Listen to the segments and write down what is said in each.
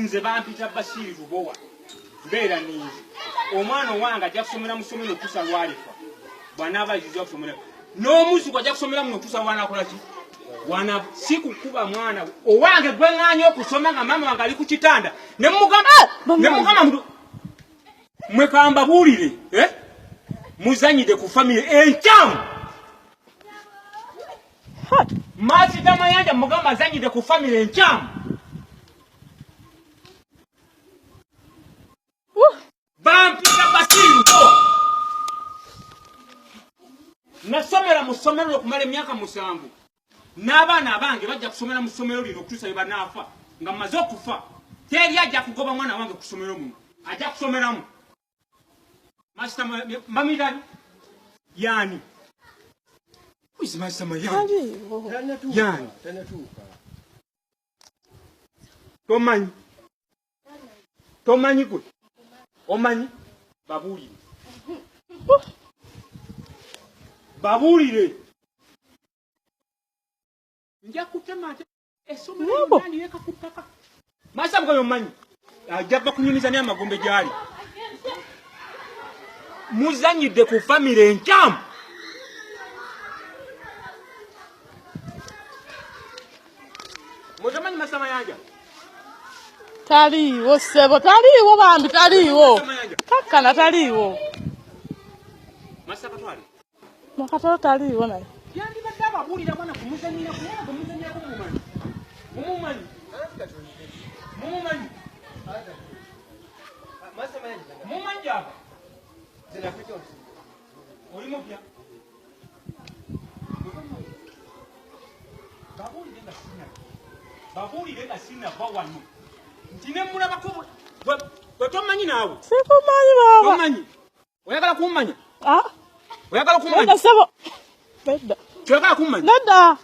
Nze bampita Bashiri Lubowa, mbeera ninze. Omwana owange ajja kusomera mu ssomero okutuusa lwalifa, bw'anaaba ayizizza okusomera n'omuzuku ajja kusomera muno okutuusa lwanakola ki wana. Si kukuba mwana owange gwe ŋŋaanya okusoma nga maama wange ali ku kitanda ne mugamba ne mugamba mbu mwe kambabuulire, eh? Muzanyidde ku famire enkyamu. Maasita Mayanja mugamba azanyidde ku famire enkyamu. Bampita Basiru. Nasomera mu ssomero okumala emyaka 7, n'abaana abange bajja kusomera mu ssomero lino okutuusa bwe banaafa. Nga mmaze okufa, teri ajja kugoba mwana wange ku ssomero muno, ajja kusomeramu. Masita Mamirani yani Who Masita Mayanja? Yani tomanyi, tomanyi gwe omanyi. Babuulire, babuulire, nja kutema ate essomero lyonna ku ttaka. Masa mugabe omanyi ajja bakunyumiza n'amagombe gyali. Muzanyidde ku famire enkyamu. Mutamanyi Masa Mayanja? Taliiwo ssebo, taliiwo bambi, taliiwo. Kakkana, taliiwo. Masa Katwale. Makatolo taliiwo naye. Yandibadde ababuulira mwana kumuzanyira kumwana kumuzanyirako. Mumumanyi, mumumanyi, mumumanyi, mumanyi gyava. Oli mupya. Babuulire nga sina, babuulire nga sinava wano nti ne mulabako. Gwe tomanyi naawe. Sikumanyi baaba. Tomanyi. Oyagala kummanya? Ah. Oyagala kummanya? Nedda ssebo, nedda. Toyagala kummanya? Nedda,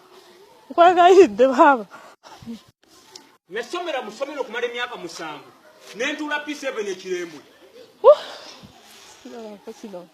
nkwegayiridde baaba. Nasomera mu ssomero okumala emyaka 7, nentuula P7 ekirembwe. Sirabako kino.